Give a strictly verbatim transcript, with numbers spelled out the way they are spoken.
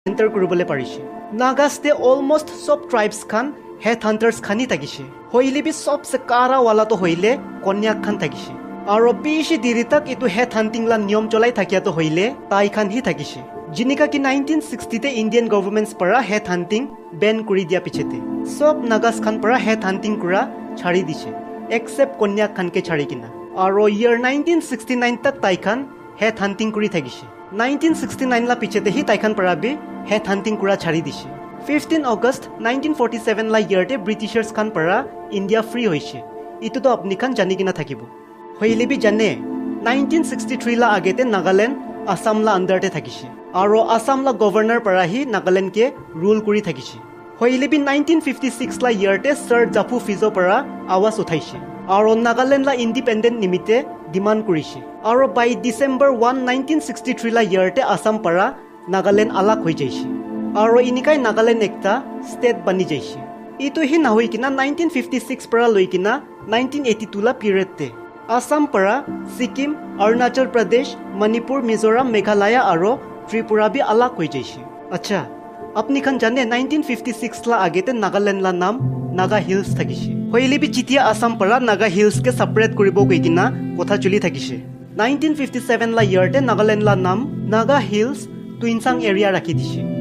enter kuribole parishe. Nagas te almost sob tribes khan headhunters khan hi thakishe. Hoile bi sobse kara wala toh hoile Konyak khan thakishe. Aro bishi diri tak etu headhunting la niyom cholai thakia toh hoile tai khan hi thakishe. Jinika ki nineteen sixty te Indian governments para headhunting ban kuri dia pichete sob Nagas khan para headhunting kura chari dishe, except Konyak khan ke chari kina. Aro year nineteen sixty nine tak tai khan headhunting kuri thakishe. Nineteen sixty nine la pichete hi tai khan para bi headhunting kura chari dishe. Fifteen August nineteen forty seven la year te Britishers khan para India free hoishe. Itu toh apni khan jani kina thakibo. Hoile bi jane, nineteen sixty three la agete Nagaland Assam la under te thakishe. Aro Assam la governor para hi Nagaland ke rule kuri thakishe. Hoile bi nineteen fifty six la year te Sir Japfu Phizou para awaz uthaishe. Aro Nagaland la independent nimite demand kurishe. Aro by December one, nineteen sixty three la year te Assam para Nagaland alag hoi jaishe. Aro inikai Nagaland ekta state bani jaishe. Itu hi nahoi kina nineteen fifty six para loi kina nineteen eighty two la period te Assam para Sikkim, Arunachal Pradesh, Manipur, Mizoram, Meghalaya aro Tripura bi alag hoi jaishe. Acha, apni khan jane nineteen fifty six la agete Nagaland la naam Naga Hills thakishe. Hoile bi jitia Assam para Naga Hills ke separate kuribo koi kina kotha choli thakishe. Nineteen fifty seven la year te Nagaland la naam Naga Hills Tuensang area rakhi dishe.